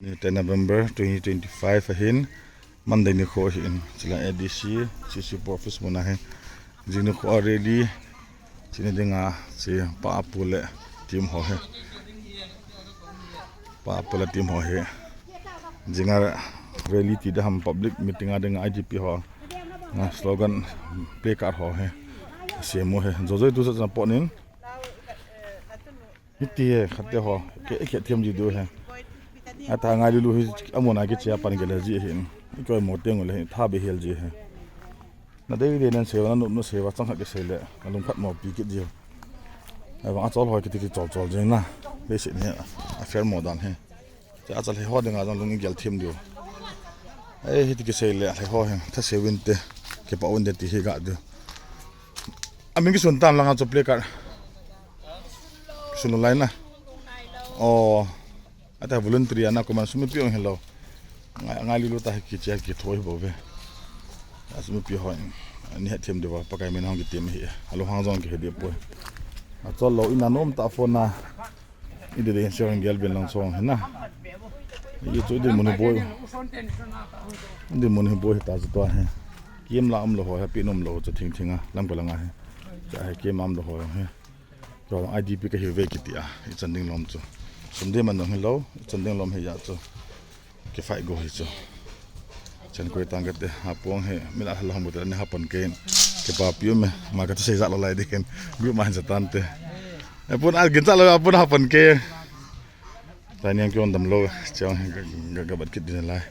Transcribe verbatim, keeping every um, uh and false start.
Ni ten November twenty twenty-five ahin, Monday nikho ahin, chule A D C, C C P office muna hi, jing nikho a rally, chini dinga, chi pa apu le team ho hi. Pa apu le team ho hi. Jinga rally ti da ham public meeting a dinga I D P ho. Na slogan placard ho hi. Semu hi. Jojoi tu sa chana po ning. Hiti he, khatte ho, ke, ke thiam ji du he. Ata ngai lulu hi, amuna kichia pan gele ji hin. Ikoi mo teng le, tha be hel ji he. Na dei dei nan sewa, na nup nu sewa, chang khat kisei le, na lung khat mo pi kit ji. Ai vang a chol ho kiti ki chol chol ji na. Be si ni, a fair mo dan he. Te a chal he ho dinga jong lung gel thiam diu. Ei, hiti kisei le, he ho he, tha se win te, ke pa win te ti hi ga diu. A min kisun tam langa chu placard. Kisun lai na. Oh, ata voluntary ana ko man sumi piong hello. Ngai, ngai lulu ta hi kichia kitho hi bo ve. A sumi pi ho. Ani he thiam diu va, Pakai min hong ki thiam hi. Alo hang jong ki he diu poi. A chol lo ina nom ta phone na. Idi de insurance gel bin lang song hina. Idi chu idi mun hi boi. Idi mun hi boi ta chu to he. Kiem la um lo ho, happy nom lo chu thing thing a. Lam ko langa he. Cha he kiem am lo ho he. To I D P ka hi ve kiti a. I chan ding lom chu. Sum de man dong hi lo. I chan ding lom hi ya chu. Ke fai go hi chu. Chan koi tang kate, ha pong he, mila hala hong bute ni ha pon ke. Ke pa piu me, ma ka tu sei za lo lai de ken. Group ma han sa tan te. E pun a gin cha lo a pun ha pon ke. Ta niang ke on dam lo, chang he ga, ga, ga bat kit din lai.